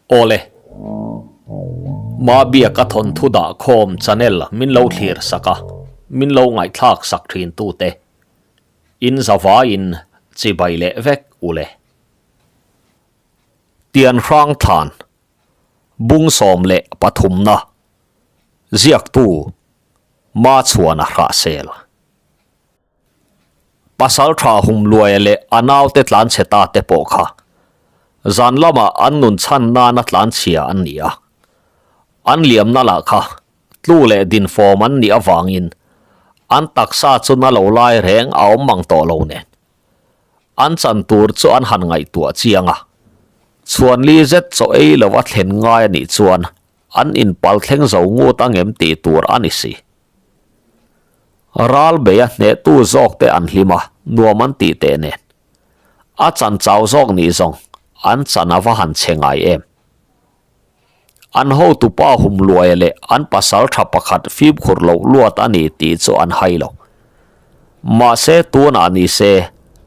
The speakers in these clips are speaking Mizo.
Awle. Mabiaka thawnthu dah khawm channel min lo thlir sak a, min lo ngaihthlak sak thin tute in zavaiin chibai leh vek ule. Tian hrang thlan bung 13na ziaktu Machhuana Hrahsel. Pasal tha hum luaia leh a naute tlanchhe ta te pawh kha zan lamah an nun chhan nana tlanchhia an ni a. An liamna lah kha tlu leh dinfawm an nih avangin an taksa chu na lo lai reng a awm mang tawh lo nen. An chan tur chu an han ngaihtuah chiang a. Chhuanli zet chaw ei lova thlen ngai a nih chuan an inpal thleng zo ngut angem tih tur a ni si. Ral beia hnehtu zawk te an hlim a, nuam an tih teh nen. A chan chau zawk nih zawng an chan a va han che ngai em. An hotupa hum luaia leh an pasal tha pakhat fimkhur loh luat a ni tih chu an hai lo. Mahse tunah ni se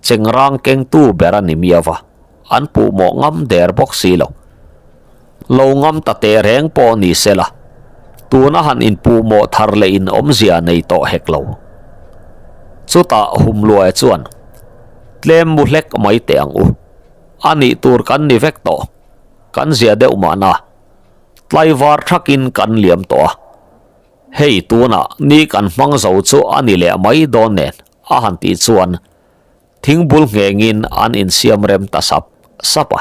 chengrang kengtu ber a ni miau va, an puhmawh ngam der bawk si lo. Lo ngam ta teh reng pawh ni se la, tuna han inpuhmawh thar leh in awmzia nei tawh hek lo. Chutah Humluaia chuan, Tlem mu hlek mai teh ang u. A nih tur kan ni vek tawh. Kan zia deuh mahna. Tlaivar thakin kan liam tawh a. Hei tunah ni kan hmang zo chu a ni leh mai dawn nen a han tih chuan Thingbul nghengin an insiam rem ta sap sap a.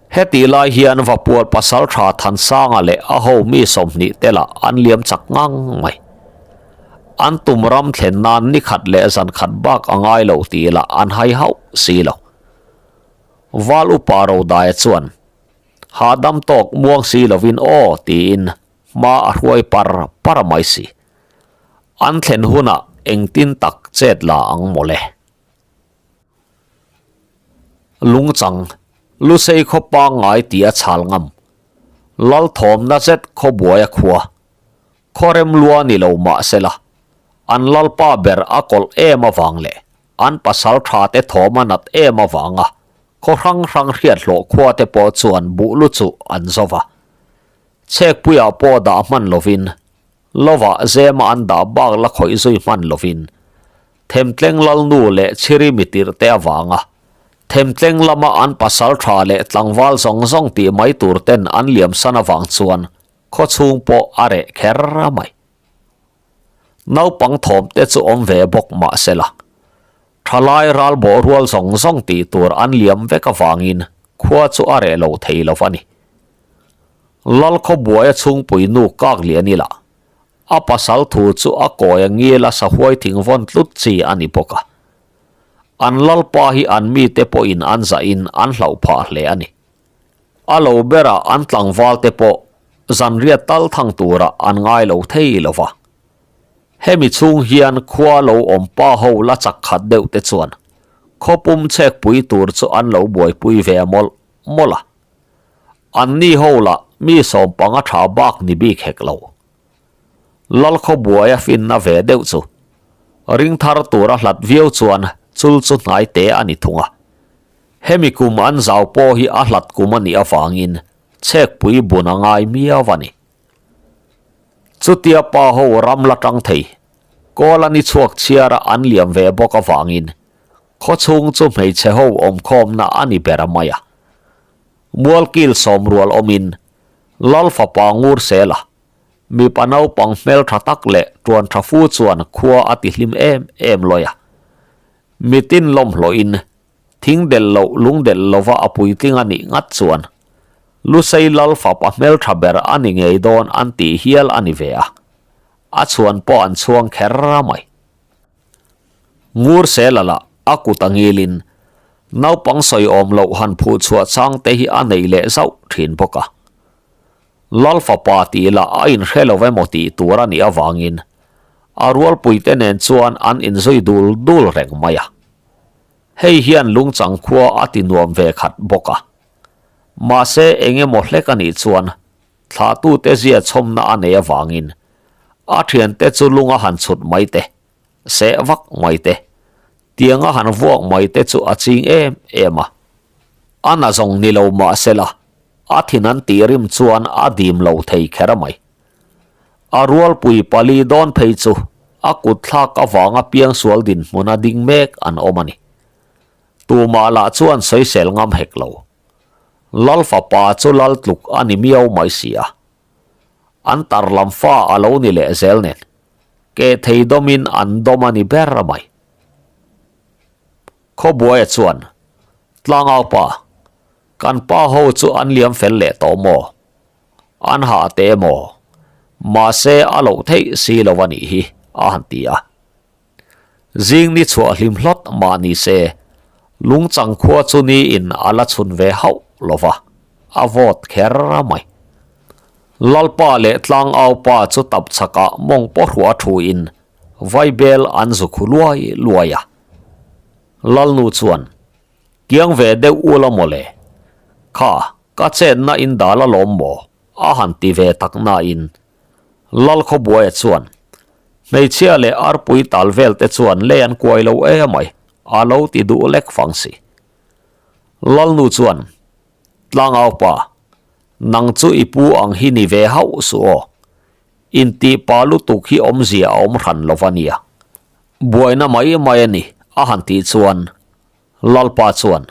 Hetih lai hian Vapual pasaltha Thansanga leh a ho mi 20 te lah an liam chak ngang mai. An tum ram thlen nan ni khat leh zan khat bak a ngai lo tih lah an hai hauh si lo. Val upa Rodaia chuan, Hahdam tawk muang si lovin aw tiin hma a hruai par par mai si. An thlen hunah engtin tak chet la ang mawle. Lungchang, Lusei khaw pangngai tih a chhal ngam. Lalthawmna zet khaw buai a khua. Khaw remlua ni lo mah sela, an lalpa ber a kawlh em avang leh an pasal tha te thawm a nat em avanga khaw hrang hrang hriat hlawh khua te pawh chuan buh lu chu an zo va. Chhekpuiah pawh dah hman lovin Lovah zema an dah bak la khawih zui hman lovin Themtleng Lalnu leh Chhiri mitirh te avanga Themtleng lama an pasal tha leh tlangval zawng zawng tih mai tur ten an liam san avang chuan khaw chhung pawh a reh kher mai. Naupang thawm te chu awm ve bawk mah sela thalai ral bawh rual zawng zawng tih tur an liam vek avangin khua chu a reh lo thei lo a ni. Lal khaw buaia chhungpui nu kak lian ila, a pasal thu chu a kawi a ngil a sahuai thing vawn tlut chi a ni bawk a. An lalpa hi an mite pawhin an zahin an hlauh phah hle a ni. A lo berah an tlangval te pawh zanriat tal thang turah an ngai lo thei lo va. Hemi chhung hian khua lo awm pa ho la chak khat deuh te chuan khawpum chhekpui tur chu an lo buaipui ve mawlh mawlh a. An ni ho lah mi 15 tha bak ni bik hek lo. Lal khaw buai a finna ve deuh chu ring thar tur a hlat viau chuan chul chu hnai te a ni thung a. Hemi kum an zau pawh hi a hlat kum a nih avangin chhekpui bun a ngai miau a ni. Chutia pa ho ram la tang thei, kawl a ni chhuak chhiara an liam ve bawk avangin Khaw chhung chu hmeichhe ho awmkhawmna a ni ber a mai a. Mualkil sawmrual awmin Lal fapa ngur sel a, mipa naupang hmeltha tak leh tuan tha fu chuan khua a ti hlim em em lawi a. Mitin lawmhlawhin thing del loh lung del lova a puitling a nih ngat chuan Lusei Lal fapa hmeltha ber a ni ngei dawn an tih hial a ni ve a. A chhuan pawh an chhuang kher a mai. Ngur sela lah a kut a ngilin naupang sawi awm loh han phuh chhuah chang te hi a nei leh zauh thin bawk a. Lal fapa tih lah a inhre lo emaw tih tur a nih avangin a rualpuite nen chuan an inzui dul dul reng mai a. Hei hian lungchang khua a ti nuam ve khat bawk a. Mahse eng emaw hlek a nih chuan Thlahtute zia chhawmna a nei avangin a thiante chu lung a han chhut mai te, seh vak mai te, tiang a han vuak mai te chu a ching em em a. A na zawng ni lo mah sela, a thin an tih rim chuan a dim lo thei kher mai. A rualpui pali dawn phei chu a kut thlak avanga piangsual dinhmuna ding mek an awm a ni. Tumah lah chuan sawisel ngam hek lo. Lal fapa chu lal tluk a ni miau mai si a. An tar lam fa a lo ni leh zel nen, keh thei dawmin an dawm a ni ber mai. Khawbuaia chuan, Tlangaupa, kan pa ho chu an liam fel leh tawh maw? An hah teh maw? Mahse a loh theih si lo a nih hi, a han ti a. Zing ni chhuah hlim hlawt mah ni se, lungchang khua chu niin a la chhun ve hauh lo va, a vawt kher mai. Lalpa leh Tlangaupa chu tap chhakah mawng pawhruah thuin vaibel an zu khu luai luai a. Lalnu chuan, Kiang ve deuh ula mawle, kha ka chetna in dal alawm maw? a han ti ve tak nain Lalkhawbuaia chuan, Hmeichhia leh arpui tal vel te chuan lei an kuai lo emai, a lo ti duh lek fang si. Lalnu chuan, Tlangaupa, nang chu i pu ang hi ni ve hauh suh aw. Intih pa lutuk hi awmzia a awm hran lo va nia. Buaina mai mai a ni, a han tih chuan Lalpa chuan,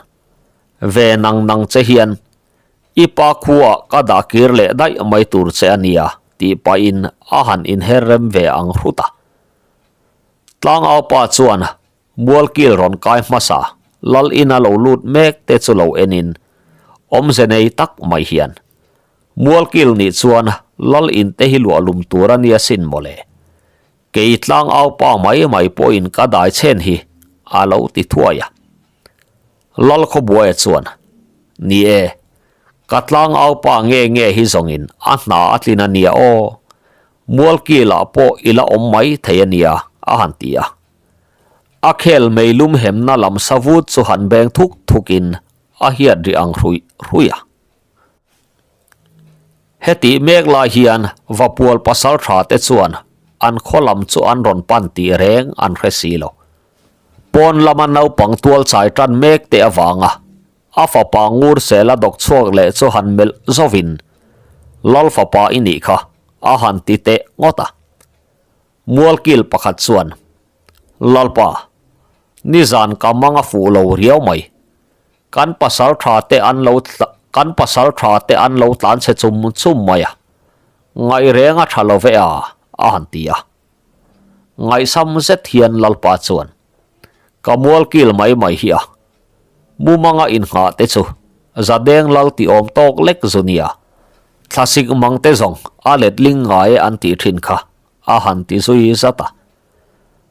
Ve nang nang che hian I pa khuaah ka dah kir leh daih mai tur che a nia, tih pahin a han inher rem ve ang hrut a. Tlangaupa chuan mualkil rawn kai hmasa lal ina lo lut mek te chu lo enin awmze nei tak mai hian, Mualkil nih chuan lal in te hi luahlum tur a nia sin mawle. Kei tlangaupa mai mai pawhin ka dai chhen hi, a lo ti thuai a. Lalkhawbuaia chuan, Ni e, ka tlangaupa nge nge hi zawngin a hna a tlin a nia aw, Mualkilah pawh i la awm mai thei a nia, a han ti a. A khel meilum hemna lam savut chu han beng thuk thukin a hiat ri ang hruih hruih a. Hetih mek lai hian Vapual pasal tha te chuan an khaw lam chu an rawn pan tih reng an hre si lo. Pawn lama naupang tual chai tan mek te avanga a fapa ngur sela dawk chhuak leh chu han melh zovin, Lal fapa i nih kha, a han ti teh ngawt a. Mualkil pakhat chuan, Lalpa, nizan ka mang a fuh lo riau mai. Kan pasal tha te an lo kan pasal tha te an lo tlan chhe chum chum mai a, ngaih reng a tha lo ve a, a han ti a. Ngaihsam zet hian Lalpa chuan, Ka mualkil mai mai hi a, mumanga innghah te chu Zadeng lal ti awm tawk lek zu nia, thlasik mang te zawng a letling ngai e an tih thin kha, a han ti zui zat a.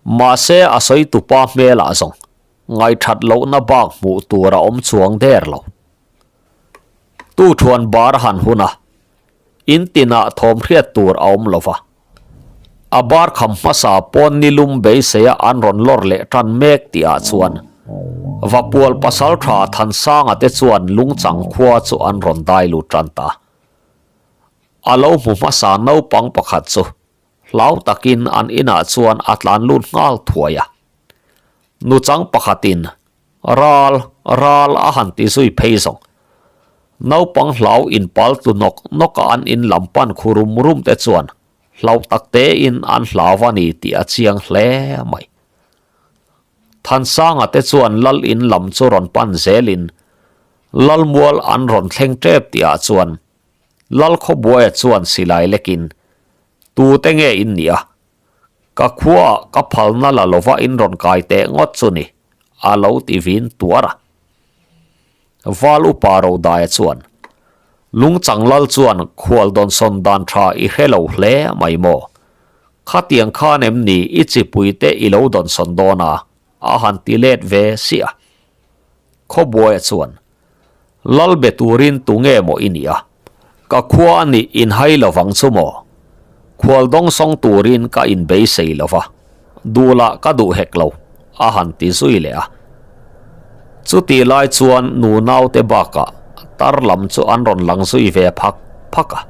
Mahse a sawi tupa hmelah zawng Ngaihthat lohna bak hmuh tur a awm chuang der lo. Tu thuan bar han hun a, in tinah thawm hriat tur a awm lo va. A bar kham hmasa pawn ni lum beiseia an rawn lawr leh tan mek tihah chuan Vapual pasaltha Thansanga te chuan lungchang khua chu an rawn dai lut tan ta. A lo hmu hmasa naupang pakhat chu hlau takin an inah chuan a tlan lut nghal thuai a. Nuchang pakhatin ral ral a han ti zui phei zawng. Naupang hlau inpal tlu nawk nawk a an in lam pan khu rum rum te chuan hlau tak tein an hlau a ni tih a chiang hle mai. Thansanga te chuan lal in lam chu rawn pan zelin Lalmual an rawn thleng tep tihah chuan Lalkhawbuaia chuan silai lekin Tute nge in nih a? Ka khuaah ka phalna la lova in rawn kai teh ngawt chu ni, a lo ti vin tuar a. Val upa Rodaia chuan, Lungchang lal chuan khual dawnsawn dan tha i hre lo hle mai maw? Khatiang khan em ni i chipui te i lo dawnsawn dawn a? a han ti let ve siah a. Khawbuaia chuan, Lal be turin tu nge maw i nih a? Ka khua a nih inhai lo vang chu maw? Khual dawngsawng turin ka inbeisei lo va, duhlah ka duh hek lo, a han ti zui leh a. Chutih lai chuan nu naute bakah tar lam chu an rawn lang zui ve phak phak a.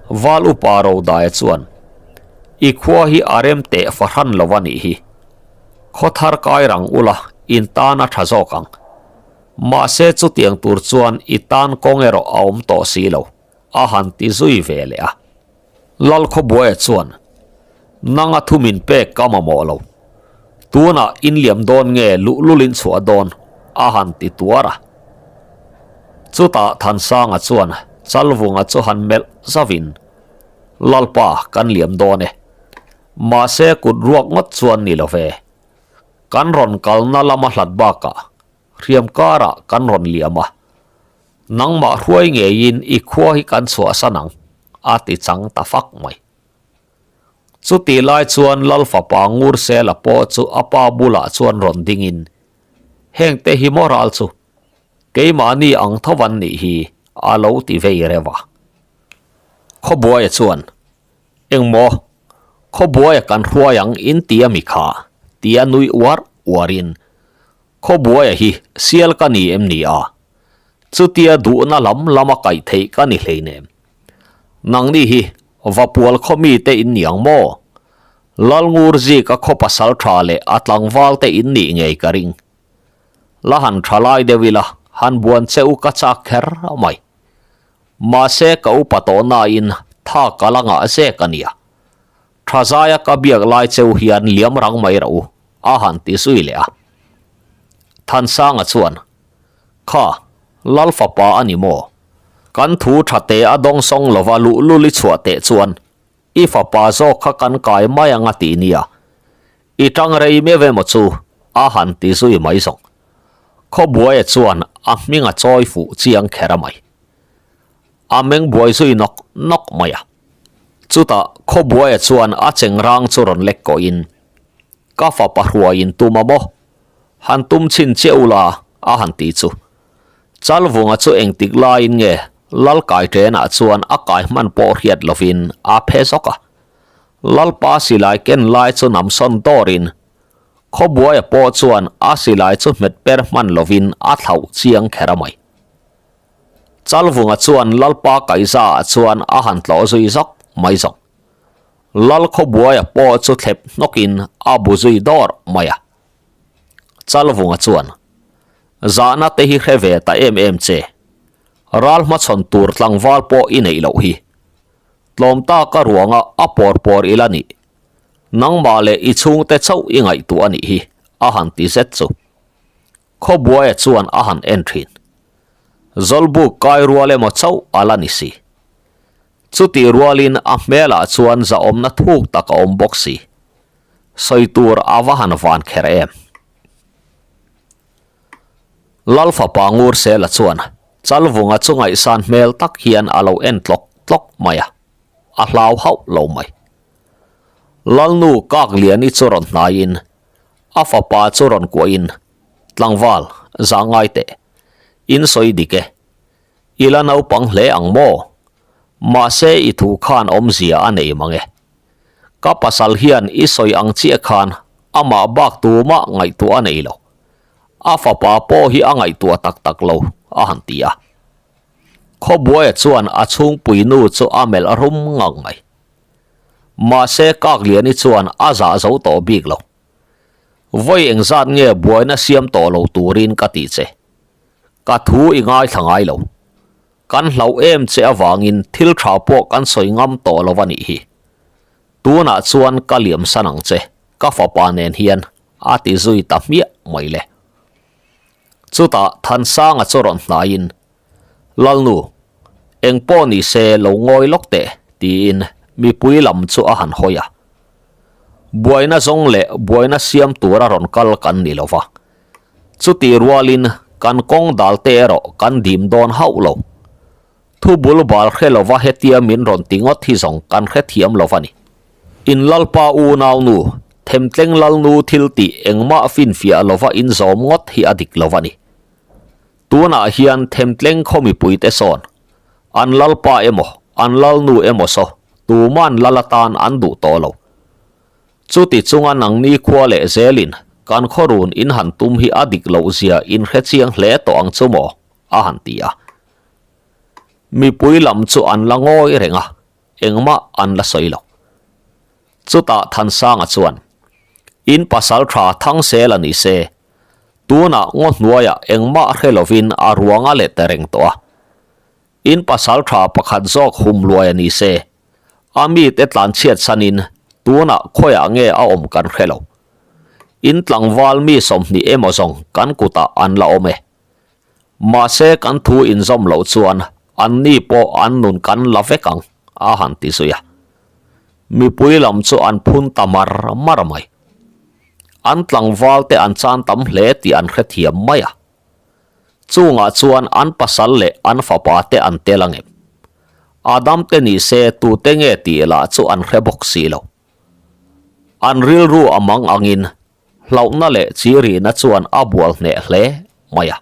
Val upa Rodaia chuan, I khua hi a rem teh fahran lo a nih hi. Khaw thar kai rang ula, in tan a tha zawk ang. Mahse chutiang tur chuan i tan kawng erawh a awm tawh si lo, a han ti zui ve leh a. Lalkhawbuaia chuan, Nanga thu min pek ka mamawh lo. Tunah inliam dawn nge luhlul in chhuah dawn? a han ti tuar a. Chutah Thansanga chuan Chalvunga chu han melh zauhin, Lalpa kan liam dawn e. Mahse kut ruak ngawt chuan ni lo ve. Kan rawn kalna lama hlat bakah hriam karah kan rawn liam a, nangmah hruai ngeiin i khua hi kan chhuahsan ang, a ti chang ta fak mai. Chutih lai chuan Lal fapa Ngursela pawh chu a pa bulah chuan rawn dingin, Hengte hi maw ral chu, keimahni ang tho an nih hi, a lo ti vei reuh a. Khawbuaia chuan, Engmaw? Khawbuaia kan hruai ang in ti a mi kha? tia nui uar uarin, Khawbuaia hi sial ka ni em ni a? Chutia duhna lam lama kaih theih ka ni hleinem. Nangni hi Vapual khaw mite in ni ang maw? Lalngur zika khaw pasal tha leh a tlangval te in nih ngei ka ring. La han tha lai deuh ila, han buan che u ka chak kher mai. Mahse ka upa tawh nain tha ka la ngah zek a nia. Tha zaia ka biak lai cheu hian liam rang mai rawh u, a han ti zui leh a. Thansanga chuan, Kha, Lal fapa a ni maw? Kan thu tha te a dawng sawng lova luhlul i chhuah teh chuan i fapa zawk kha kan kai mai ang a ti nia. I tang rei meuh emaw chu a han ti zui mai zawng. Khawbuaia chuan a hming a chawi fuh chiang kher a mai. A meng buai zui nawk nawk mai a. Chutah Khawbuaia chuan a chengrang chu rawn lek kawhin, Ka fapa hruaiin tum a maw? Han tum chhin chiah ula a han ti chu. Chalvunga chu engtik laiin nge Lalkai ṭenah chuan a kai hman pawh hriat lovin a phe zawk a. Lalpa silai ken lai chu namsawn dawrin Khawbuaia pawh chuan a silai chu hmet per hman lovin a thlauh chiang kher a mai. Chalvunga chuan Lalpa kaihzaah chuan a han tlawh zui zawk mai zawk. Lal Khawbuaia pawh chu thlep hnawkin a bu zui dawr mai a. Chalvunga chuan, Zahna te hi hre ve ta em em che. Ral hmachhawn tur tlangval pawh i neih loh hi. Tlawm taka ruanga a pawr pawr ila nih. Nangmah leh i chhungte chauh i ngaihtuah a nih hi, a han ti zet chu. Khawbuaia chuan a han en thin. Zawlbuk kai rual emaw chauh a la ni si. Chutih rualin a hmelah chuan zahawmna thuk tak a awm bawk si. Sawi tur a va han van kher em. Lal fapa Ngursela chuan Chalvunga chu ngaihsan hmel tak hian a lo en tlawk tlawk mai a, a hlau hauh lo mai. Lalnu Kakliani chu rawn hnaiin a fapa chu rawn kuahin, Tlangval, zah ngai teh. In sawi dik e. I la naupang hle ang maw? Mahse i thu khan awmzia a nei mang e. Ka pasal hian i sawi ang chiah khan amah bak tumah ngaihtuah a nei lo. A fapa pawh hi a ngaihtuah tak tak lo, a han ti a. Khawbuaia chuan a chhungpui nu chu a melh rum ngang mai. Mahse Kakliani chuan a zah zo tawh bik lo. Vawi engzat nge buaina siam tawh lo turin ka tih che. Ka thu i ngaithla ngai lo. Kan hlauh em che avangin thil tha pawh kan sawi ngam tawh lo a nih hi. Tunah chuan ka liam san ang che, ka fapa nen hian a ti zui ta hmiah mai le. Chutah Thansanga chu rawn hnaiin, Lalnu, eng pawh ni se lo ngawi lawk teh, tiin mipui lam chu a han hawi a. Buaina zawng leh buaina siam tura rawn kal kan ni lo va. Chutih rualin kan kawng dal te erawh kan dim dawn hauh lo. Thu bul bal hre lova hetia min rawn ti ngawt hi zawng kan hrethiam lo va ni. In Lalpa unaunu, themtleng Lalnu thil tih engmah finfiah lova in zawm ngawt hi a dik lo va ni. Tunah hian themtleng khaw mipuite sawn an Lalpa emaw an Lalnu emaw saw tuman lal atan an duh tawh lo. Chuti chunga nangni khua leh zelin kan khawrun in han tum hi a dik loh zia in hre chiang hle tawh ang chu maw? a han ti a. Mipui lam chu an la ngawi reng a, engmah an la sawi lo. Chutah Thansanga chuan, In pasal tha Thangsel a ni se. Tunah ngaw hnuaiah engmah hre lovin a ruang a let reng tawh a. In pasal tha pakhat zawk hum luai a ni se, a mite tlan chhiat sanin tunah khawiah nge a awm kan hre lo. In tlangval mi 20 emaw zawng kan kutah an la awm e. Mahse kan thu inzawm loh chuan anni pawh an nun kan la vek ang, a han ti zui a. Mipui lam chu an phun ta mar mar mai. An tlangval te an chan tam hle tih an hrethiam mai a. Chungah chuan an pasal leh an fapa te an tel ang em? Adam te ni se tute nge tih lah chu an hre bawk si lo. An rilru a mang angin hlauhna leh chirihna chuan a bual hneh hle mai a.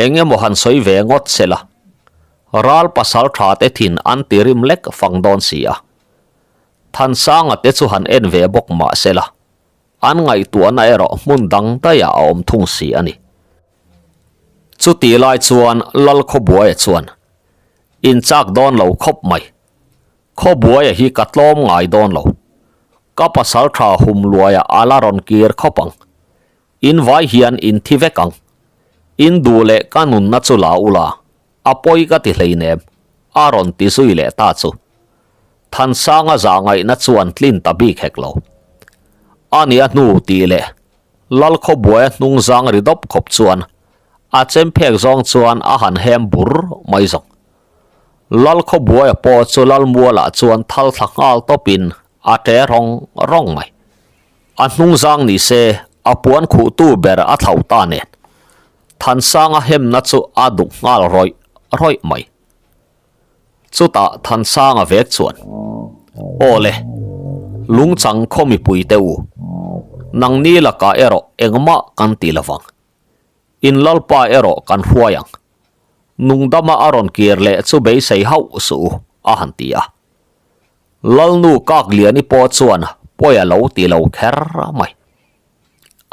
Eng emaw han sawi ve ngawt se la, ral pasal tha te thin an ti rim lek fang dawn si a. Thansanga te chu han en ve bawk mah se la, an ngaihtuahna erawh hmun dang daihah a awm thung si a ni. Chutih lai chuan Lal Khawbuaia chuan, In chak dawn lo khawp mai. Khawbuaia hi ka tlawm ngai dawn lo. Ka pasal tha hum luaia a la rawn kir khawp ang. In vai hian in thi vek ang. In duh leh ka nunna chu la ula, a pawi ka ti hleinem, a rawn ti zui leh ta chu. Thansanga zah ngaihna chuan tlin ta bik hek lo. A ni a hnu tih leh Lalkhawbuaia hnung zang ri dawp khawp chuan a chem phek zawng chuan a han hem bur mai zawng. Lalkhawbuaia pawh chu Lalmualah chuan thal thla nghal tawpin a ṭe rawng rawng mai. A hnung zang ni se a puan khuhtu ber a thlau ta nen Thansanga hemna chu a duk nghal rawih rawih mai. Chutah Thansanga vek chuan, Aw le, lungchang khaw mipui te u, nangni lakah erawh engmah kan ti lovang. In lalpa erawh kan hruai ang. Nungdama a rawn kir leh chu beisei hauh suh u, a han ti a. Lalnu Kakliani pawh chuan pawi a lo ti lo kher mai.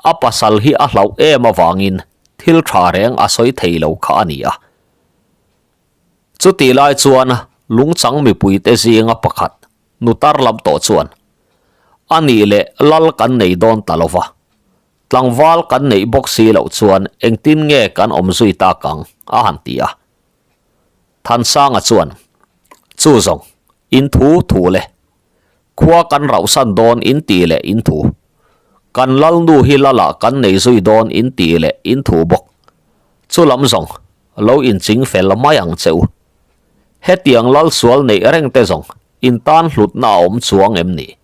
A pasal hi a hlauh em avangin thil tha reng a sawi thei lo kha a ni a. Chutih lai chuan lungchang mipuite zinga pakhat nu tar lam tawh chuan, A nih leh lal kan nei dawn ta lo va, tlangval kan neih bawk si loh chuan engtin nge kan awm zui tak ang? a han ti a. Thansanga chuan, Chu zawng, in thu thu le. Khua kan rauhsan dawn in ti leh in thu. Kan lalnu hi lalah kan nei zui dawn in ti leh in thu bawk. Chu lam zawng, lo inching fel mai ang che u. Hetiang lal sual neih reng te zawng in tan hlutna a awm chuang em ni?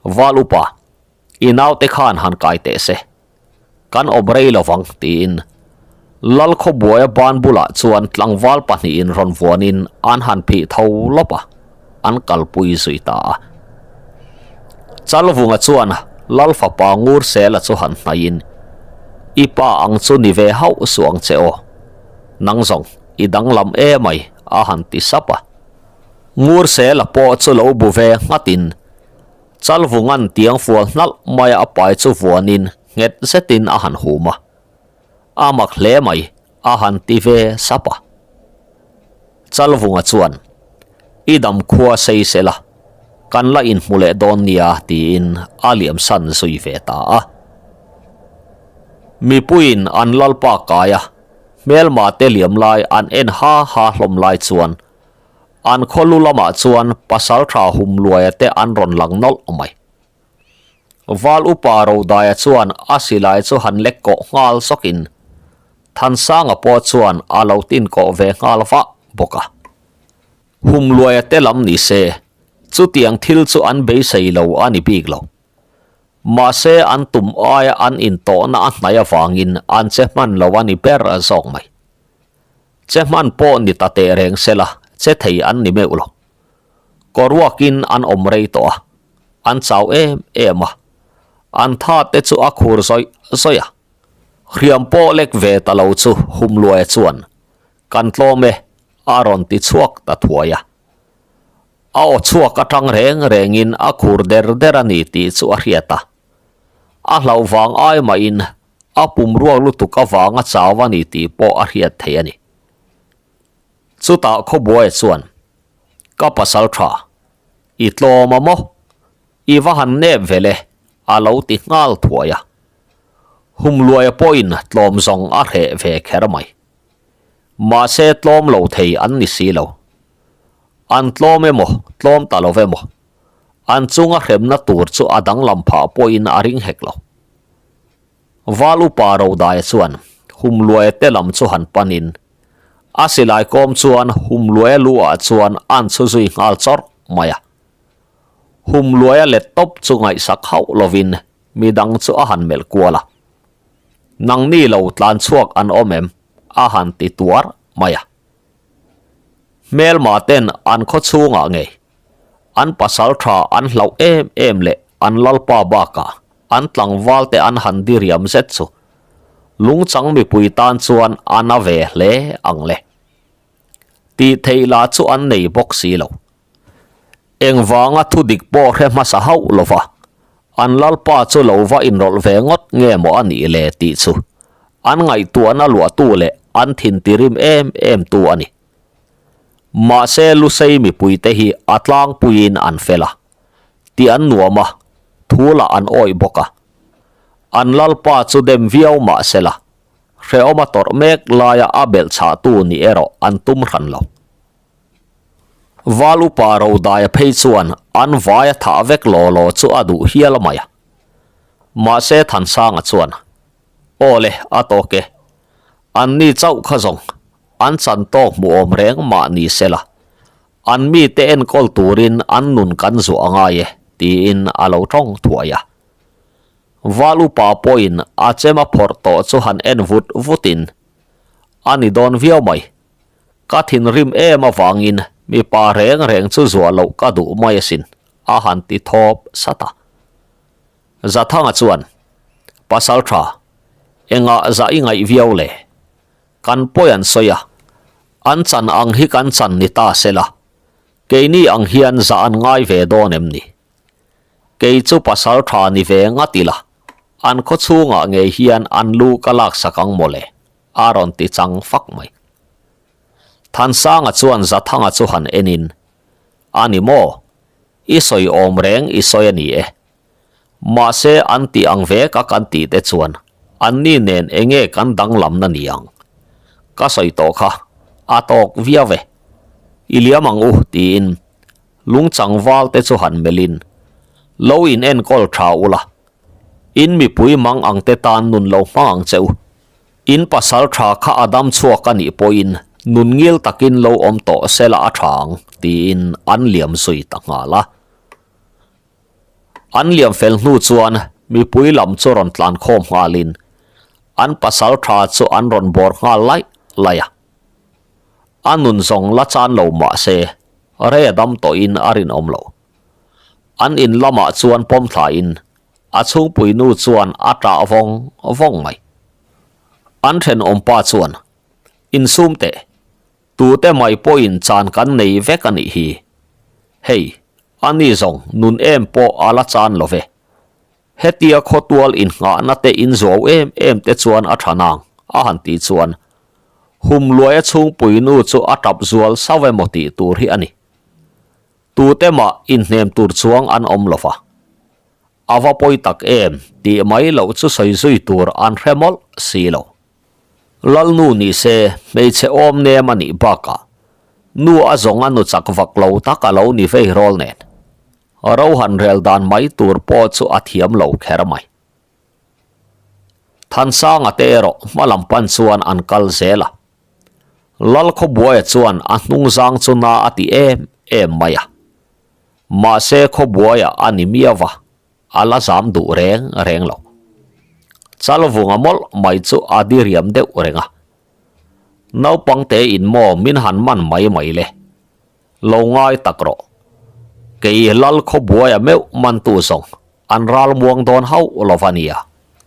Val upa, i naute khan han kai teh se. Kan awm rei lo vang, tiin Lal Khawbuaia ban bulah chuan tlangval pahnihin rawn vuanin an han phih tho lawp a, an kalpui zui ta a. Chalvunga chuan Lal fapa Ngursela chu han hnaihin, I pa ang chu ni ve hauh suh ang che aw. Nang zawng, i danglam emai, a han ti sap a. Ngursela pawh chu lo bu ve nghatin, Chalvunga'n tiang fual hnalh maia a pai chu vuanin nghet zetin a han hum a. A mak hle mai, a han ti ve sap a. Chalvunga chuan, I dam khua sei se la, kan la inhmu leh dawn nia tiin a liamsan zui ve ta a. Mipuiin an lalpa kai a, hmelma te liam lai an en ha ha hlawm lai chuan An khaw lu lamah chuan Pasaltha Humluaia te an rawn lang nawlh mai. Val upa Rodaia chuan a silai chu han lek kawh nghal zawkin Thansanga pawh chuan a lo tin kawh ve nghal vah bawk a. Humluaia te lam ni se, chutiang thil chu an beisei lo a ni bik lo. Mahse an tum aia an intawhna a hnaih avangin an che hman lo a ni ber zawk mai. Che hman pawh ni ta teh reng se la, che thei an ni meuh lo. Kawruakin an awm rei tawh a, an chau em em a, an tha te chu a khur zawih zawih a. Hriam pawh lek ve ta lo chu Humluaia chuan, Kan tlawm e, a rawn ti chhuak ta thuai a. A aw chhuak atang reng rengin a khur der der a ni tih chu a hriat a. A hlauh vang ai mahin A pum ruak lutuk avanga chau a ni tih pawh a hriat thei a ni. Chutah Khawbuaia chuan, Ka pasal tha, i tlawm a maw? I va han nep ve le, a lo ti nghal thuai a. Humluaia pawhin tlawm zawng a hreh ve kher mai. Mahse tlawm lo thei an ni si lo. An tlawm emaw, tlawm ta lo emaw, an chunga hremna tur chu a danglam phah pawhin a ring hek lo. Val upa Rodaia chuan Humluaia te lam chu han panin a silai kawm chuan Humluaia lu ah chuan an chhu zui nghal chawrh mai a. Humluaia let tawp chu ngaihsak hauh lovin midang chu a han melh kual a. Nangni lo tlan chhuak an awm em? a han ti tuar mai a. Hmelma ten an khaw chhungah ngei an pasal tha an hlauh em em leh an lalpa bakah an tlangval te an han diriam zet chu lungchang mipui tan chuan a na ve hle ang le. Tih theih lah chu an nei bawk si lo. Engvanga thu dik pawh hre hmasa hauh lova an lalpa chu lo va inrawlh ve ngawt nge maw a nih le tih chu an ngaihtuahna luahtu leh an thintirim em em tu a ni. Mahse Lusei mipuite hi a tlangpuiin an fel a, tih an nuam a, thu lah an awih bawk a. An lalpa chu dem viau mahsela hrehawm a tawrh mek laia a belhchhahtu nih erawh an tum hran lo. Val upa Rodaia phei chuan an vai a thah vek law law chu a duh hial mai a. Mahse Thansanga chuan, Aw le, a tawk e. An ni chauh kha zawng, an chan tawk hmuh awm reng mah ni se la, an mite enkawl turin an nun kan zuah a ngai e, tiin a lo tawng thuai a. Val upa pawhin a chem a phawrh tawh chu han en vut vutin, A ni dawn viau mai. Ka thinrim em avangin mipa reng reng chu zuah loh ka duh mai asin, a han ti thawp sat a. Zathanga chuan, Pasal tha, engah zah i ngaih viau le? Kan pawi an sawi a, an chan ang hi kan chan ni ta se la, keini ang hian zah an ngai ve dawn em ni? Kei chu pasal tha ni ve ngat ila, an khaw chhungah ngei hian an lu ka laksak ang maw le? A rawn ti chang fak mai. Thansanga chuan Zathanga chu han enin, A ni maw? I sawi awm reng i sawi a ni e. Mahse an tih ang vek a kan tih te chuan anni nen enge kan danglamna ni ang? Ka sawi tawh kha, a tawk viau e. I liam ang u tiin lungchangval te chu han melhin, Lo in enkawl tha ula, in mipui mang ang te tan nun lo hmang ang che u. In pasal tha kha a dam chhuak a nih pawhin nun ngil takin lo awm tawh sela a tha ang, tiin an liam zui ta nghal a. An liam fel hnu chuan mipui lam chu rawn tlan khawm nghalin an pasal tha chu an rawn bawr nghal laih laih a. A nun zawng la chan lo mah se rei a dam tawhin a rinawm lo. An in lamah chuan pawm thlain A chhungpui nu chuan a ṭah vawng vawng mai. An ṭhenawmpa chuan, Insum teh, tute mai pawhin chan kan nei vek a nih hi. Hei, a ni zawng nun em pawh a la chan lo ve. Hetia khawtual innghahna te inzuau em em te chuan a ṭha nang, a han tih chuan Humluaia chhungpui nu chu a ṭap zual sauh emaw tih tur hi a ni. Tute mah inhnem tur chuang an awm lo va. A va pawi tak em tih mai loh chu sawi zui tur an hre mawlh si lo. Lalnu ni se hmeichhe awm nem a nih bakah nu a zawng a nu chak vak lo tak a lo ni vei rawl nen. Ro han rel dan mai tur pawh chu a thiam lo kher mai. Thansanga te erawh hma lam pan chuan an kal zel a. Lalkhawbuaia chuan a hnungzang chu na a ti em em mai a. Mahse khawbuaia a ni miau va, a la zam duh reng reng lo. Chalvunga mawlh mai chu a diriam deuh reng a. Naupang te in maw min han man mai mai le. Lo ngai tak rawh. Kei Lalkhawbuaia meuh mantu zawng an ral muang dawn hauh lo va nia.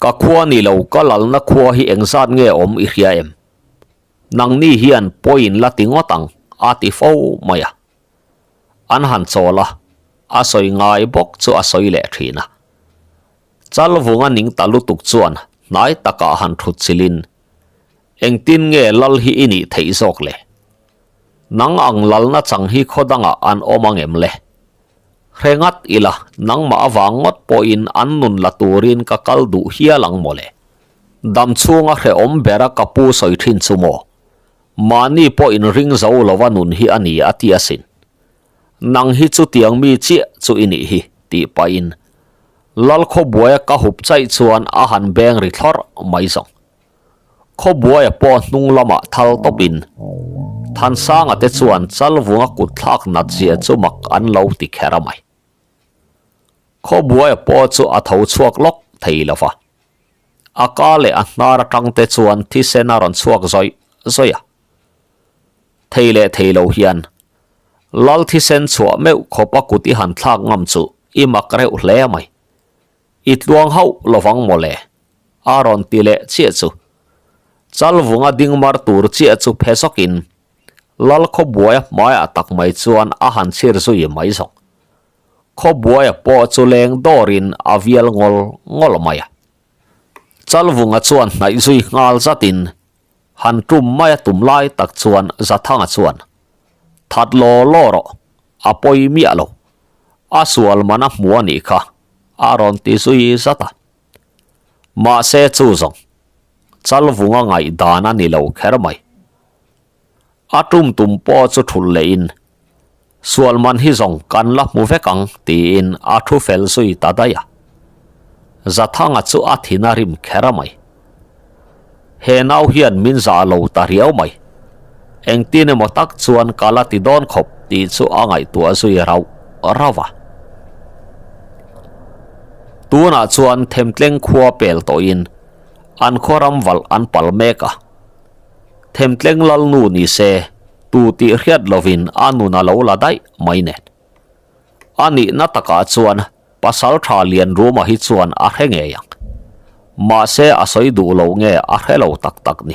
Ka khua ni lo ka lalna khua hi engzat nge awm i hria em? Nangni hian pawiin la ti ngawt ang a ti fo mai a. An han chawl a, a sawi ngai bawk chu a sawi leh thin a. Chalvunga ning ta lutuk chuan hnai takah han thut chilhin, Engtin nge lal hi i nih theih zawk le? Nang ang lalna chang hi khaw dangah an awm ang em le? Hre ngat ila, nangmah avang ngawt pawhin an nun la turin ka kal duh hial ang mawle. Dam chhunga hrehawm bera ka pu sawi thin chu maw? Mahni pawh inring zo lova nun hi a ni a ti asin. Nang hi chutiang mi chiah chu i nih hi, tih pahin Lalkhawbuaia ka hup chaih chuan a han beng ri thlawrh mai zawng. Khawbuaia pawh hnung lamah thal tawpin Thansanga te chuan Chalvunga kut thlak nat zia chu mak an lo ti kher a mai. Khawbuaia pawh chu a tho chhuak lawk thei lo va. A ka leh a hnar atang te chuan thisen a rawn chhuak zawih zawih a. Thei leh thei lo hian Lal thisen chhuah meuh khawp a kut i han thlak ngam chu i mak reuh hle mai. I tluang hauh lovang mawle, a rawn ti leh chiah chu. Chalvunga ding mar tur chiah chu phe zawkin Lal Khawbuaia hmaiah tak mai chuan a han chhir zui mai zawk. Khawbuaia pawh chu leng dawrin a vial ngawl ngawl mai a. Chalvunga chuan hnaih zui nghal zatin Han tum mai a tum lai tak chuan Zathanga chuan, That law law rawh, a pawi miah lo. A sual man a hmu a nih kha, a rawn ti zui zat a. Mahse chu zawng, Chalvunga ngaihdan a ni lo kher mai. A tum tum pawh chu thulh lehin, Sual man hi zawng kan la hmu vek ang, tiin a thu fel zui ta daih a. Zathanga chu a thin a rim kher a mai. He nau hian min zah lo ta riau mai. Engtin emaw tak chuan ka la ti dawn khawp tih chu a ngaihtuah zui rauh rauh a. Tunah chuan Themtleng khua pel tawhin an khaw ram valh an pal mek a. Themtleng lalnu ni se, tu tih hriat lovin a nun a lo la daih mai nen. A nihna takah chuan pasal tha lian ruma hi chuan a hre ngei ang. Mahse a sawi duh lo nge a hre lo tak tak ni.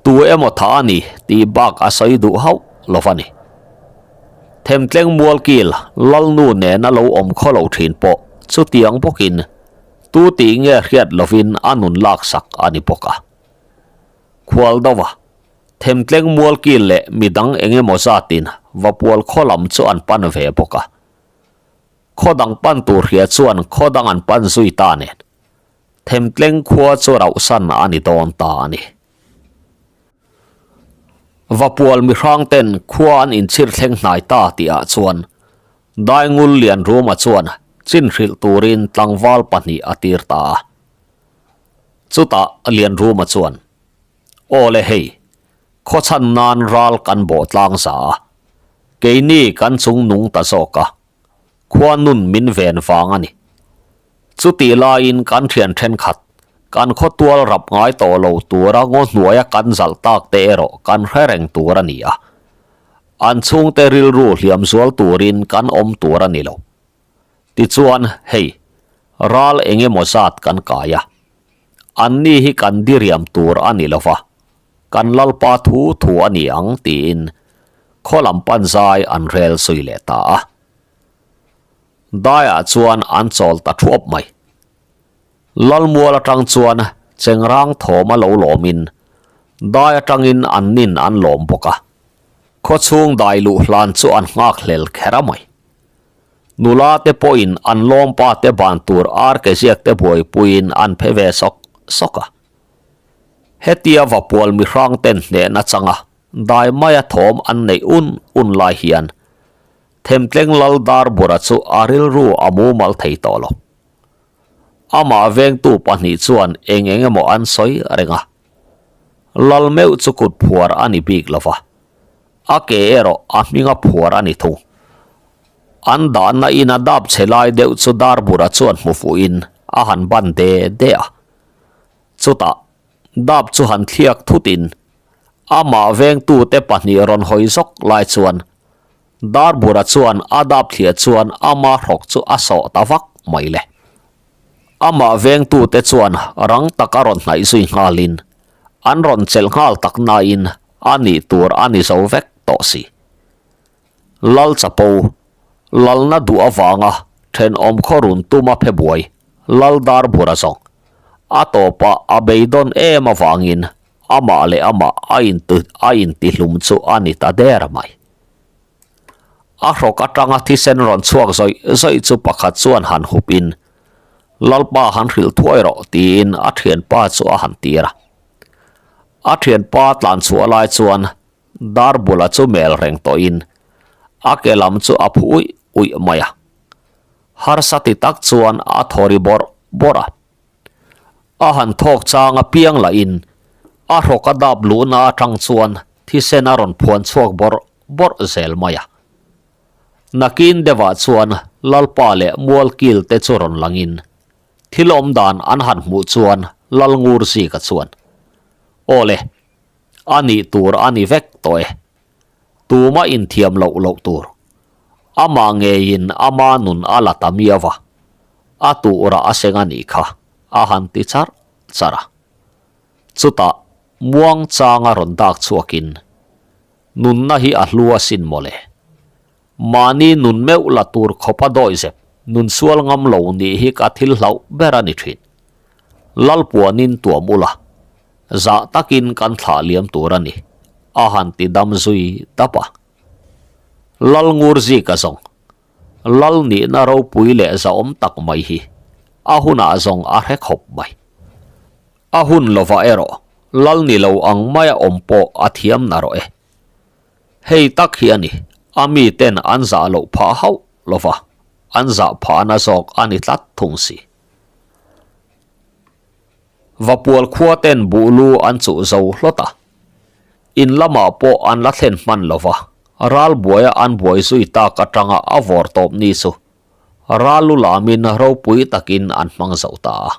Tu emaw tha a ni tih bak a sawi duh hauh lo va ni. Themtleng mualkil lalnu nena lo awm khaw lo thin pawh chutiang bawkin tu tih nge hriat lovin a nun laksak a ni bawk a. Khual dova, Themtleng mualkil leh midang eng emaw zatin Vapual khaw lam chu an pan ve bawk a. Khaw dang pan tur hria chuan khaw dang an pan zui ta nen, Themtleng khua chu rauhsan a ni dawn ta a ni. Vapual mihrang ten khua an inchhir thleng hnai ta tihah chuan Daingul Lianruma chuan chin hrilh turin tlangval pahnih a tir ta a. Chutah Lianruma chuan, Aw le hei, khawchhan nan ral kan bawh tlang za a, keini kan chung nung ta zawk a, khua nun min ven vang a ni. Chutih laiin kan thian thenkhat, kan khawtual rap ngai tawh lo tura ngaw hnuaia kan zalh tak te erawh kan hre reng tur a ni a, an chhungte rilru hliam zual turin kan awm tur a ni lo. Tichuan, hei, ral eng emaw zat kan kai a, anni hi kan diriam tur a ni lo va, kan Lalpa thu thu a ni ang tiin khaw lam pan zai an rel zui leh ta a. Daiah chuan an chawl ta thuap mai. Lalmual atang chuan chengrang thawm a lo lawmin dai atangin an nin an lawm bawk a, khawchhung dai luh hlan chu an nghakhlel kher a mai. Nula te pawhin an lawmpa te ban tur ar ke ziak te buaipuiin an phe ve sawk sawk a. Hetia Vapual mihrang ten hnehna changa dai maia thawm an neih un un lai hian Themtleng Lal Darbura chu a rilru a mumal thei tawh lo. Amah vengtu pahnih chuan eng eng emaw an sawi reng a. Lal meuh chu kut phuar a ni bik lo va. A ke erawh a hminga phuar a ni thung. An dahna in a dap chhe lai deuh chu Darbura chuan hmu fuhin a han ban de de a. Chutah, dap chu han thliak thutin amah vengtute pahnih rawn hawi zawk lai chuan Darbura chuan a dap thliah chuan ama hrawk chu a sawh ta vak mai le. Amah vengtute chuan rang taka rawn hnaih zui nghalin an rawn chelh nghal tak nain a nih tur a ni zo vek tawh si. Lal Chapo, Lalna duh avanga thenawm khaw run tuma phe buai Lal Darbura zawng a tawpah a beidawn em avangin amah leh amah a inti a intihlum chu a ni ta der mai. A hrawk atanga thisen rawn chhuak zawih zawih chu pakhat chuan han hupin. Lalpa han hrilh thuai rawh tiin a thianpa chu a han tir a. A thianpa tlan chhuah lai chuan Darbula chu mel reng tawhin a ke lam chu a phu uih uih mai a. Harsa ti tak chuan a thaw ri bawrh bawrh a. A han thawk chang apiang lahin a hrawk a dap luhna atang chuan thisen a rawn phuan chhuak bawrh bawrh zel mai a. Nakin deuhah chuan Lalpa leh Mualkil te chu rawn langin thil awm dan an han hmuh chuan Lalngur Zika chuan, Aw le, a nih tur a ni vek tawh e. Tuma inthiam loh loh tur. Amah ngeiin ama nun a la ta miau a, a tuhrah a seng a nih kha, a han ti charh charh a. Chutah muangchanga rawn dak chhuakin, Nunna hi a hlu asin mawle. Mahni nun meuh la tur khawp a dawi zep, nun sual ngam lo nih hi ka thil hlauh ber a ni thin. Lalpuanin tuam ula, zah takin kan thlah liam tur a ni, a han ti dam zui dap a. Lalngur zika zawng, Lal nihna ropui leh zahawm tak mai hi a hunah zawng a hre khawp mai. A hun lovah erawh lal ni lo ang maia awm pawh a thiam narawh e. Hei tak hi a ni, a miten an zah loh phah hauh lova, an zah phahna zawk a ni tlat thung si. Vapual khua ten buh lu an chuh zo hlawt a, in lamah pawh an la thlen hman lova, ral buaia an buai zui tak atanga a vawr tawp ni chu ral lu lamin ropui takin an hmang zo ta a.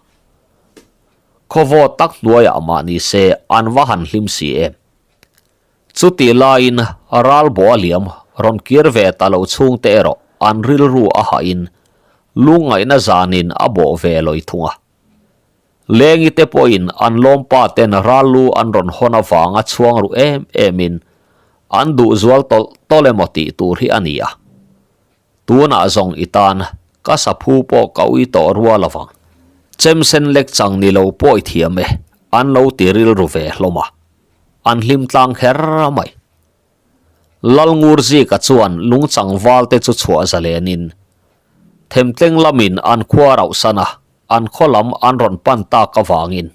Khawvawt tak hnuaiah mah ni se an va han hlim si em. Chutih laiin ralbaw a liam rawn kir ve ta lo chhungte erawh an rilru a hahin lungngaihna zanin a bawh ve lawi thung a. Lengi te pawhin an lawmpa ten ral lu an rawn hawn avanga chhuang ru em emin an duh zual tawlh tawlh emaw tih tur hi a ni a. Tunah zawng i tan ka saphu pawh ka ui tawh rual avang. Chemsen lek chang ni lo pawh i thiam e, an lo ti rilru ve hlawm a. An hlim tlang kher mai. Lalngur Zika chuan lungchang valte chu chhuah zalenin Themtleng lamin an khua rauhsan a, an khaw lam an rawn pan tak avangin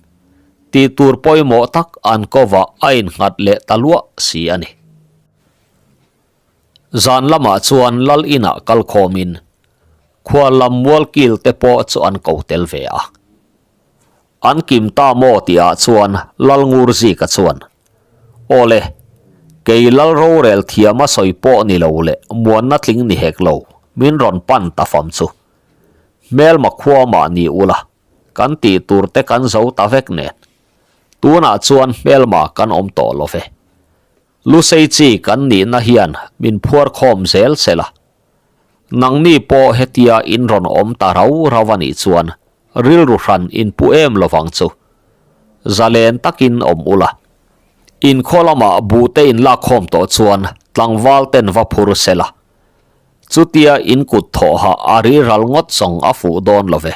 tih tur pawimawh tak an kovah a innghat leh ta luah si a ni. Zan lamah chuan Lal inah kal khawmin khual lam mualkil te pawh chu an ko tel ve a. An kim ta maw tihah chuan Lal Ngurzika chuan, Aw le, kei Lal rorel thiam a sawi pawh ni lo leh muanna tling ni hek lo, min rawn pan ta fam chu. Hmelma khua mah ni ula, kan tih tur te kan zo ta vek nen. Tunah chuan hmelma kan awm tawh lo ve. Lusei chi kan nihna hian min phuar khawm zel sela. Nangni pawh hetia in rawn awm ta rau rau a nih chuan rilru hran in pu em lovang chu. Zalen takin awm ula. In khaw lamah buhte in lak khawm tawh chuan tlangval ten va phur sela. Chutia in kut thawhah a riral ngawt zawng a fuh dawn lo ve.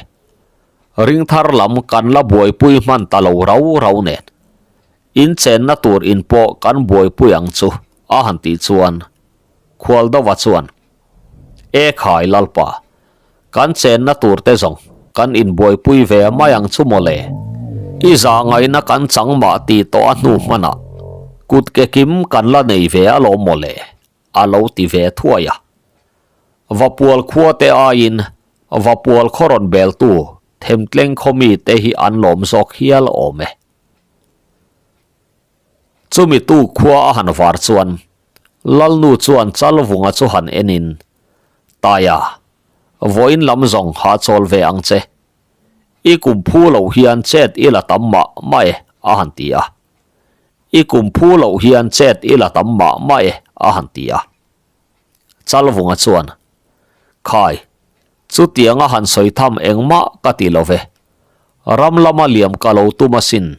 Ringthar lam kan la buaipui hman ta lo rau rau nen. In chenna tur in pawh kan buaipui ang chu, a han tih chuan Khualdova chuan, E khai Lalpa, kan chenna tur te zawng kan inbuaipui ve mai ang chu maw le? I zah ngaihna kan chang mah tih tawh a hnu hmanah kut ke kim kan la nei ve alawm maw le? a lo ti ve thuai a. Vapual khua te aiin Vapual khaw rawn beltu Themtleng khaw mite hi an lawm zawk hial awm e. Chumi tu khua a han var chuan Lalnu chuan Chalvunga chu han enin, Taia, vawiin lam zawng hahchawl ve ang che. I kum phu loh hian chet i la tam mah mah e, a han ti a. I kum phu loh hian chet i la tam mah mah e, a han ti a. Chalvunga chuan, Khai, chutianga han sawi tham engmah ka ti lo ve. Ram lama liam ka lo tum asin.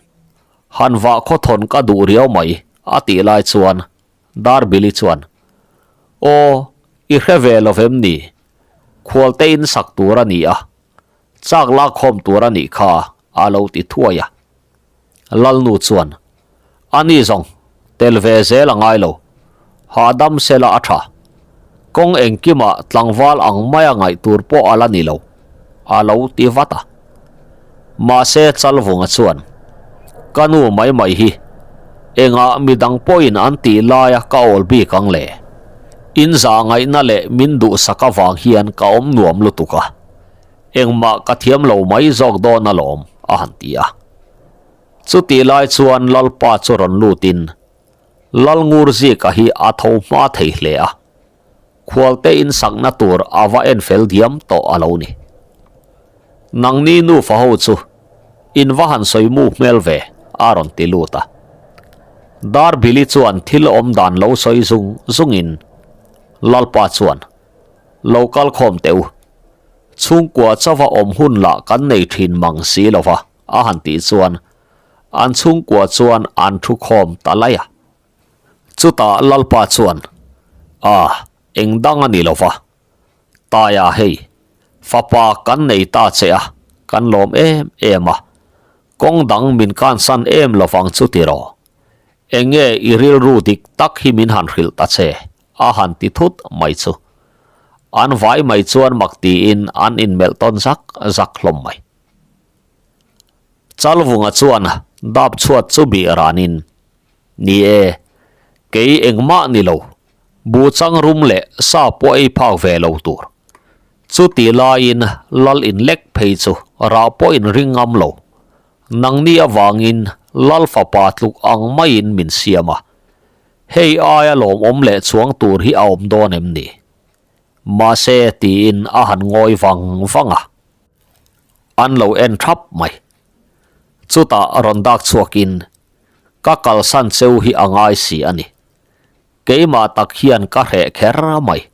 Han vah khawthawn ka duh riau mai, a tih lai chuan Darbili chuan, Aw, i hre ve lo vem ni? Khualte in sak tur a ni a, chak lakkhawm tur a nih kha, a lo ti thuai a. Lalnu chuan, A ni zawng, tel ve zel a ngai lo. Hahdam sela a tha. Kawng engkimah tlangval ang maia ngaih tur pawh a la ni lo, a lo ti vat a. Mahse Chalvunga chuan, Ka nu mai mai hi engah midang pawhin an tih laia ka awl bik ang le? In zah ngaihna leh min duhsak avang hian ka awm nuam lutuk a, engmah ka thiam lo mai zawk dawn alawm, a han ti a. Chutih lai chuan Lalpa chu rawn lutin Lalngurzika hi a tho hma thei hle a. Khualte in sakna tur a va en fel diam tawh a lo ni. Nangni nufa ho chu in va han sawi mu hmel ve, a rawn ti lut a. Darbili chuan thil awm dan lo sawi zung zungin Lalpa chuan, Lo kal khawm teh u. Chhungkua chauha awm hun lah kan nei thin mang si lo va, a han tih chuan an chhungkua chuan an thu khawm ta lai a. Chutah Lalpa chuan, A, eng dang a ni lo va. Taia hei, fapa kan nei ta che a, kan lawm em em a. Kawng dang min kansan em lovang chu tiraw? Eng nge i rilru dik tak hi min han hrilh ta che? a han ti thut mai chu. An vai mai chuan mak tiin an inmelh tawn zak zak hlawm mai. Chalvunga chuan dap chhuat chu bih ranin, Ni e, kei engmah ni lo, bu chang rum leh sa pawh ei phak ve lo tur. Chuti laiin lal in lek phei chu rah pawh in ring ngam lo. Nangni avangin lal fapa tluk ang maiin min siam a. Hei aia lawmawm leh chuang tur hi a awm dawn em ni? Mahse tiin a han ngawi vang vang a. An lo en thap mai. Chutah rawn dak chhuakin, Ka kalsan cheu hi a ngai si a ni. Keimah tak hian ka hreh kher mai.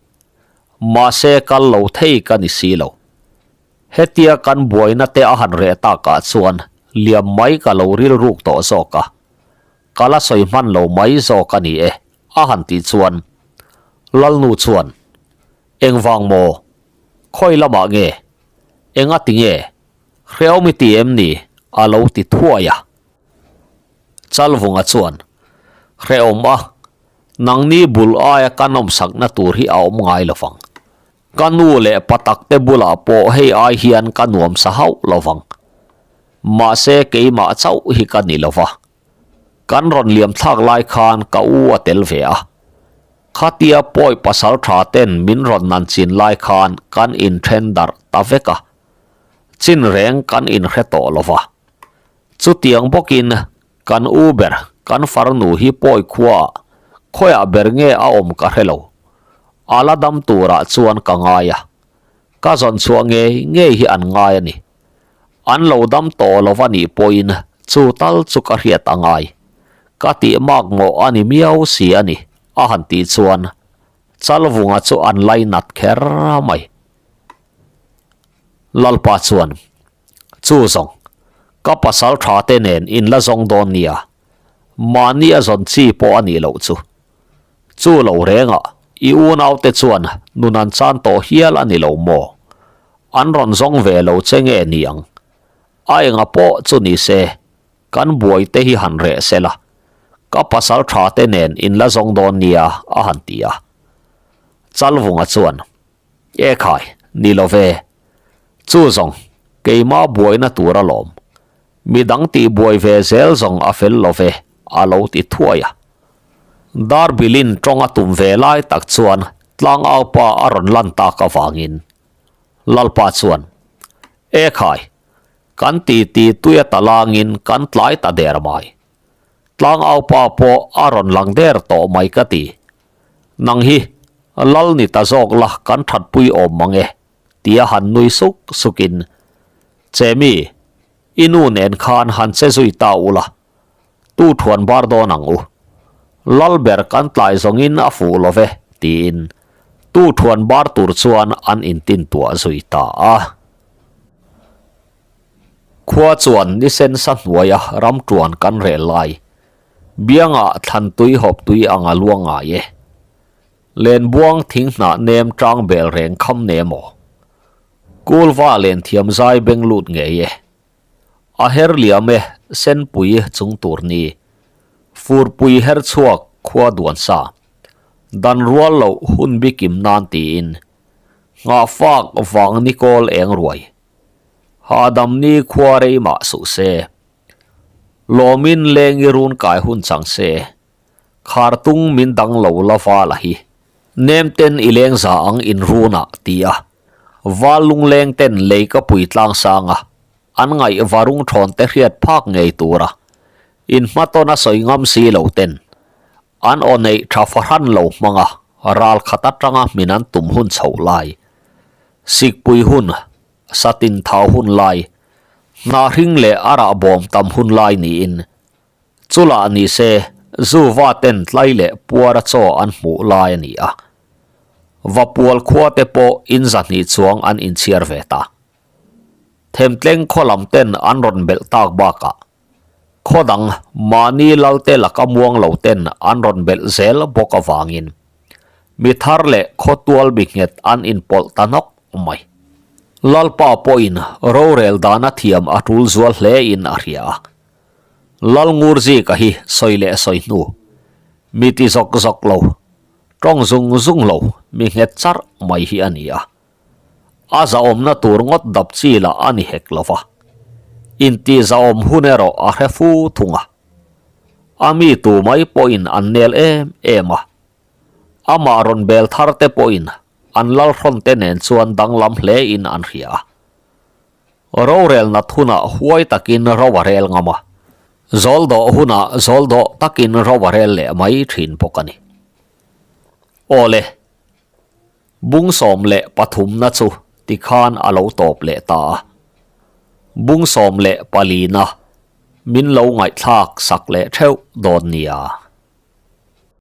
Mahse kal lo thei ka ni si lo. Hetia kan buaina te a han reh takah chuan liam mai ka lo rilruk tawh zawk a. Ka la sawi hman lo mai zawk a ni e, a han tih chuan Lalnu chuan, Engvang maw? Khawi lamah nge? Enga ti nge? Hreawm i ti em ni? a lo ti thuai a. Chalvunga chuan, Hreawm a, nangni bul aia ka nawmsakna tur hi a awm ngai lo vang. Ka nu leh pa takte bulah pawh hei ai hian ka nuamsa hauh lo vang. Mahse keimah chauh hi ka ni lo va. Kan rawn liam thlak lai khan ka u a tel ve a. Khatia pawi pasal tha ten min rawn nan chin lai khan kan inthen darh ta vek a. Chin reng kan inhre tawh lo va. Chutiang bawkin kan u ber kan farnu hi pawi khuaah khawiah ber nge a awm ka hre lo. A la dam turah chuan ka ngai a. Ka zawn chhuah ngei ngei hi an ngai a ni. An lo dam tawh lo va nih pawhin chu tal chu ka hriat a ngai. Ka tih mak mawh a ni miau si a ni, a han tih chuan Chalvunga chu an lainat kher mai. Lalpa chuan, Chu zawng, ka pasal tha te nen in la zawng dawn nia, mahni a zawn chi pawh a nih loh chu. Chu lo rengah i unaute chuan nun an chan tawh hial a ni lo maw? An rawn zawng ve lo che nge ni ang? A enga pawh chu ni se, kan buai te hi han reh se la, ka pasal tha te nen in la zawng dawn nia a han ti a. Chalvunga chuan, E khai, ni lo ve. Chu zawng, keima buaina tur alawm. Midang tih buai ve zel zawng a fel lo ve, a lo ti thuai a. Darbilin tawng a tum ve lai tak chuan tlangaupa a rawn lan tak avangin Lalpa chuan, E khai, kan titi tuia ta langin kan tlai ta der mai. Tlangaupa pawh a rawn lang der tawh mai ka ti. Nang hi Lal ni ta zawk la kan thatpui awm mang e, tia han nui suk sukin, Chemi, i nu nen khan han che zui ta ula, tu thuan bar dawn ang u. Lal ber kan tlai zawngin a fuh lo ve, tiin tu thuan bar tur chuan an intin tuah zui ta a. Khua chuan ni sen sa hnuaia ram tuan kan rel lai, biangah thlan tui hawp tui ang a luang ngai e. Lenbuang thing hnah nem tang bel reng kham ne maw? Kulva len thiam zai beng lut ngei e. A her liam e senpui chung tur ni. Furpui her chhuak khua duan sa. Dan rual loh hun bikim nan tiin. Nghahfak vang ni kawl eng ruai. Hahdam ni khua rei mah suh se. Lawmin leng i run kai hun chang se. Khartung min dang lo la val a hi. Nem ten i leng za ang in run ah ti a. Val lungleng ten lei ka pui tlang sang a. An ngaih varung thawn te hriat phak ngei tur a. In hmatawn a sawi ngam si lo ten. An aw neih tha fahran lo hmang a, ral khat atanga hmin an tum hun chhoh lai. Sikpui hun, satin thau hun lai, hnah hring leh a rah bawm tam hun lai niin, chulah ni se zu va ten tlai leh puara chaw an hmuh lai a ni a. Vapual khua te pawh in zahnih chuang an inchhiar ve ta. Themtleng khaw lam ten an rawn belh tak bakah Khaw dang mahni lalte laka muang lo ten an rawn belh zel bawk avangin mi thar leh khaw tual mi nghet an inpawlh ta nawk mai. Lalpa pawhin rorel dana thiam a tul zual hle in a hria a. Lal Ngurzika hi sawi leh sawi hnu, mi ti zawk zawk lo, tawng zung zung lo, mi nghet charh mai hi a ni a. A zahawmna tur ngawt dap chi lah a ni hek lo va, intih zahawm hun erawh a hre fu thung a. A mi tu mai pawhin an nel em em a, amah rawn bel thar te pawhin an lalhrawn te nen chuan danglam hle in an hria a. Rorel nat hunah huai takin ro a rel ngam a, zawl dawh hunah zawl dawh takin ro a rel leh mai thin bawk a ni. Awle. Bung 13na chu tikhan a lo tawp leh ta a. Bung 14na min lo ngaihthlak sak leh theuh dawn nia.